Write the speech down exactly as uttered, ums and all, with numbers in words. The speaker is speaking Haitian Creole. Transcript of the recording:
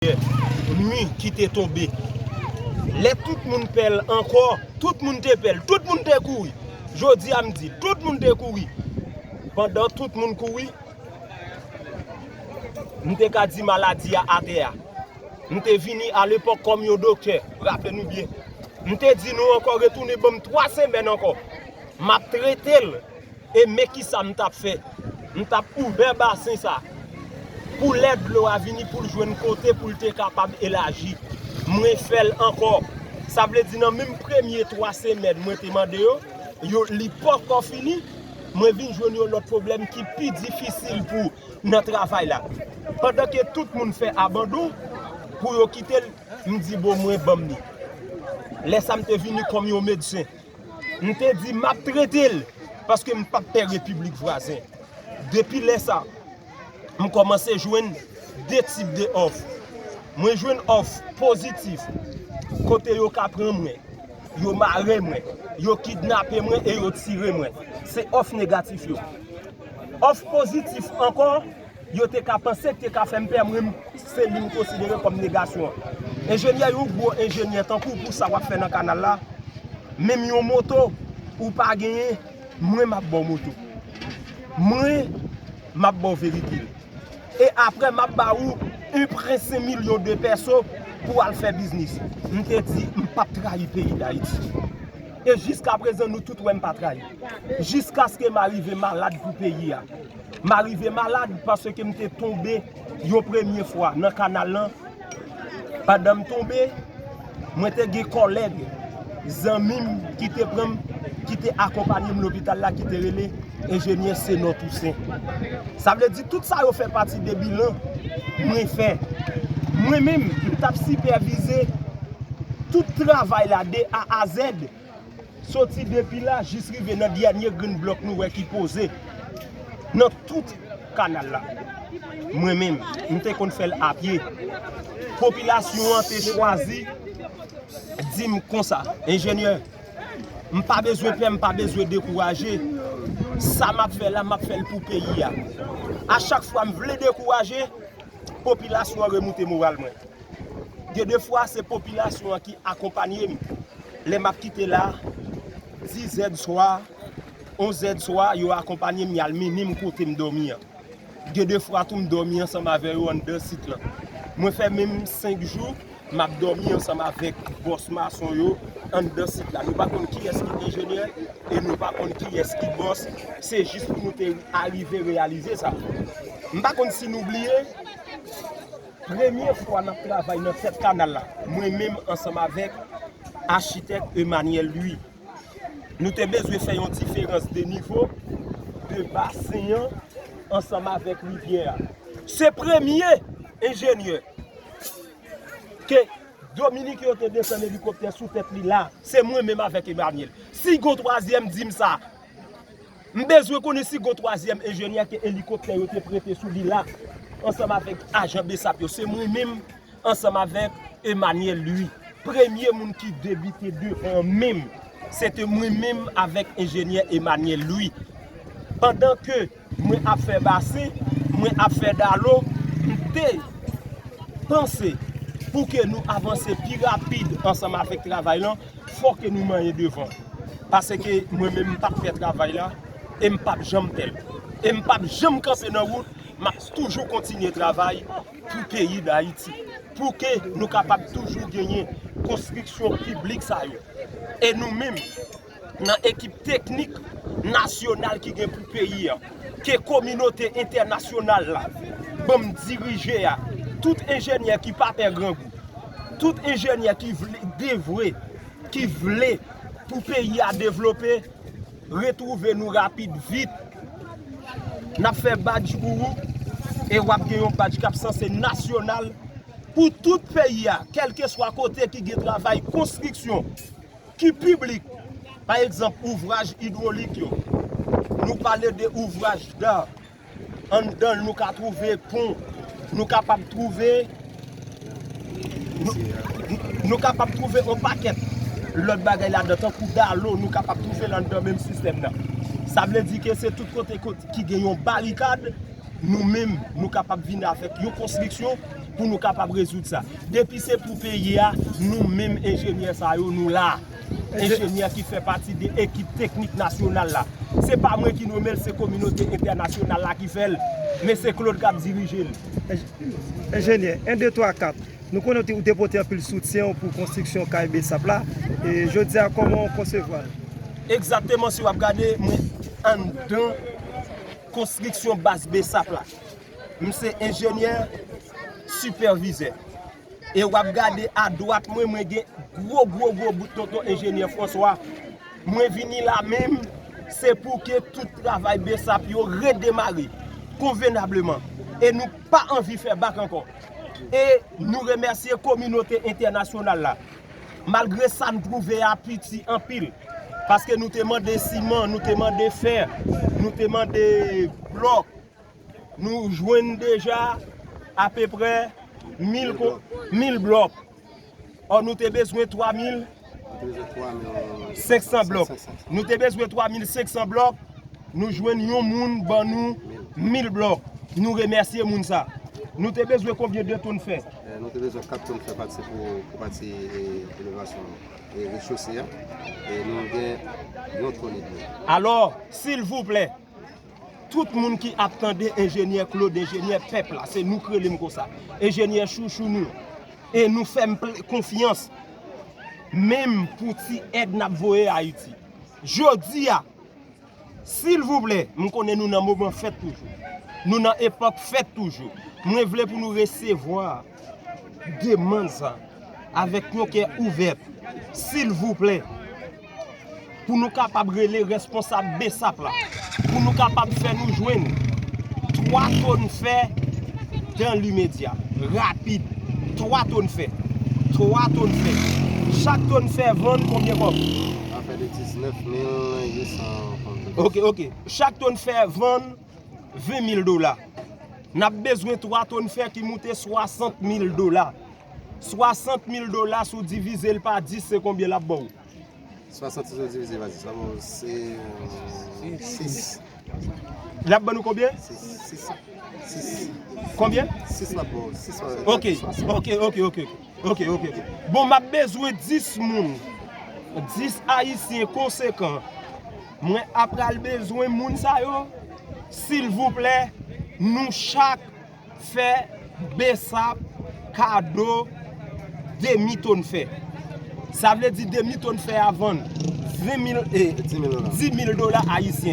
nwi ki te tonbe. Lè tout moun pè l ankò, tout moun te pè l, tout moun te kouri. Jodi a m di, tout moun te kouri. Pandan tout moun kouri, m te ka di maladi a atè a. M te vini alepòk kòm yon doktè, raple nou byen. M te di nou ankò, retounen ban m twa semèn ankò. M ap trete l. E men kisa m t ap fè? M t ap ouvè basen sa pou lè dlo a vini, pou l jwenn kote pou l te kapab elaji. Mwen fè l ankò. Sa vle di nan menm premye twa semèn mwen te mande yo, yo li poko fini, mwen vin jwenn yon lòt pwoblèm ki pi difisil pou nan travay la. Pandan ke tout moun fè abandon pou yo kite l, m di bon mwen ban m li. Lè sa m te vini kòm yon medsen. M te di m ap trete l paske m p ap pè repiblik vwazen. Depi lè sa, m kòmanse jwenn de tip de òf. Mwen jwenn òf pozitif, kote yo ka pran mwen, yo mare mwen, yo kidnape mwen e yo tire mwen. Se òf negatif yo. Òf pozitif ankò, yo te ka panse k te ka fè m pè, mwen, se li m konsidere kòm negasyon an. Enjenyè, yon gwo enjenyè tankou w, pou sa w ap fè nan kanal la, menm yon moto ou pa genyen, mwen m ap ba w moto. Mwen, m ap ba w veyikil. E apre, m ap ba ou yon prense milyon de pèso pou w al fè biznis. M te di, m p ap trayi peyi Dayiti. E jiskaprezan, nou tout wè m pa trayi. Jiskaske m arive malad pou peyi a. M arive malad paske m te tonbe yon premye fwa nan kanal lan. Pandan m tonbe, mwen te gen kòlèg, zanmi m ki te pran m, ki te akonpanye m lopital la, ki te rele enjenyè Senò Tousen. Sa vle di tout sa yo fè pati de bilan mwen fè. Mwen menm, m t ap sipèvize tout travay la de A a Z. Soti depi la jis rive nan dènye grenn blòk nou wè ki poze nan tout kanal la. Mwen menm, m te konn fè l apye. Popilasyon an te chwazi di m konsa, enjenyè, m pa bezwen pè, m pa bezwen dekouraje. Sa m ap fè la, m ap fè l pou peyi a. A chak fwa m vle dekouraje, popilasyon an remoute moral mwen. Gen de fwa, se popilasyon an ki akonpanye m. Lè m ap kite la, dis zè swa, onz zè swa, yo akonpanye m, y al mennen m kote m dòmi an. Gen de fwa tou, m dòmi ansanm avè yo anndan sit lan. Mwen fè menm senk jou, m ap dòmi ansanm avèk bòs mason yo anndan sit la. Nou pa konn kiyès ki enjenyè e nou pa konn kiyès ki bòs. Se jis pou nou te arive reyalize sa. M pa konn si nou bliye, premye fwa n ap travay nan tèt kanal la, mwen menm ansanm avèk achitèk Emmanuel Louis, nou te bezwen fè yon diferans de nivo de basen an ansanm avèk rivyè a. Se premye enjenyè ke Dominik yo te desann elikoptè sou tèt li la, se mwen menm avèk Emmanuel. Si gon twazyèm, di m sa. M bezwen konnen si gon twazyèm enjenyè ke elikoptè yo te prete sou li la, ansanm avèk ajan BSAP yo. Se mwen menm, ansanm avèk Emmanuel Louis. Premye moun ki debite devan an menm, se te mwen menm avèk enjenyè Emmanuel Louis. Pandan ke mwen ap fè basen, mwen ap fè dalo, m te panse pou ke nou avanse pi rapid ansanm avèk travay lan, fò ke nou manyen devan. Paske mwen menm m p ap pè travay la, e m p ap janm pè l. E m p ap janm kanpe nan wout, m ap toujou kontinye travay pou peyi Dayiti. Pou ke nou kapab toujou genyen konstriksyon piblik sa yo. E nou menm, nan ekip teknik nasyonal ki gen pou peyi a, ke kominote entènasyonal la ban m dirije a, tout enjenyè ki pa pè grangou, tout enjenyè ki vle, devwe, ki vle pou peyi a devlope, retwouve nou rapid, vit. N ap fè badj pou ou, e w ap gen yon badj k ap sanse nasyonal pou tout peyi a, kèlkeswa kote ki gen travay konstriksyon ki piblik, pa egzanp, ouvraj idwolik yo, nou pale de ouvraj da, anndan l nou ka twouve pon, nou kapab twouve, nou, nou kapab twouve yon pakèt lòt bagay ladan, tankou dalo, nou kapab twouve l anndan menm sistèm nan. Sa vle di ke se tout kote, kote ki gen yon barikad, nou menm, nou kapab vin avèk yon konstriksyon pou nou kapab rezoud sa. Depi se pou peyi a, nou menm enjenyè sa yo, nou la. Enjenyè ki fè pati de ekip teknik nasyonal la. Se pa mwen ki nonmen l, se kominote entènasyonal la ki fè l. Men se Claude k ap dirije l. Enjenyè, en, de, twa, kat. Nou konnen ou te pote anpil soutyen w pou konstriksyon kay Besap la. E jodi a, kòman w konsevwa l? Egzakteman, si w ap gade, mwen anndan konstriksyon baz Besap la. M se enjenyè sipèvizè. E w ap gade adwat mwen, mwen gen gwo, gwo, gwo bout tonton enjenyè François. Mwen vini la menm, se pou ke tout travay Besap yo redemare konvenableman. E nou pa anvi fè bak ankò. E nou remèsye kominote entènasyonal la. Malgre sa, n twouve a piti anpil. Paske nou te mande siman, nou te mande fè, nou te mande blòk. Nou jwenn deja apeprè mil ko-, mil blòk. Ò, nou te bezwen twa mil senk san blòk. Nou te bezwen twa mil senk san blòk. Nou jwenn yon moun ban nou mil blòk. Nou remèsye moun sa. Nou te bezwen konbyen de tonn fè? Eh, nou te bezwen kat tonn fè pati pou, pou pati, eh, elevasyon, eh, rechose a. E nou gen yon tonn edmi. Alò, silvouplè, tout moun ki ap tande enjenyè Claude, enjenyè pèp la, se nou k rele m konsa. Enjenyè chouchou nou. E nou fè m pl-, konfyans. Menm pou ti èd n ap voye Ayiti. Jodi a, silvouplè, m konnen nou nan moman fèt toujou. Nou nan epòk fèt toujou. Mwen vle pou nou resevwa demann sa avèk yon kè ouvè. Silvouplè, pou nou kapab rele responsab Besap la, pou nou kapab fè nou jwenn twa tonn fè dan limedya, rapid. Twa tonn fè. Twa tonn fè. Chak tonn fè vann konbyen kòb? Sa fè de diznèf mil uit san. Ok, ok. Chak tonn fè vann ven mil dola. N ap bezwen twa tonn fè ki moute swasant mil dola. Swasant mil dola, si w divize l pa dis, se konbyen l ap ba w? Swasant divize pa dis, sa bon, se, euh, sis. L ap ban nou konbyen? Sis, sis, sis. Konbyen? Sis l ap ba w, sis. Ok, ok, ok, ok. Ok, ok, ok. Bon, m ap bezwen dis moun. Dis Ayisyen konsekan. Mwen ap pral bezwen moun sa yo. Silvouplè, nou chak fè Besap kado demi tonn fè. Sa vle di demi tonn fè a vann ven mil, eh, di mil dola. Di mil dola ayisyen.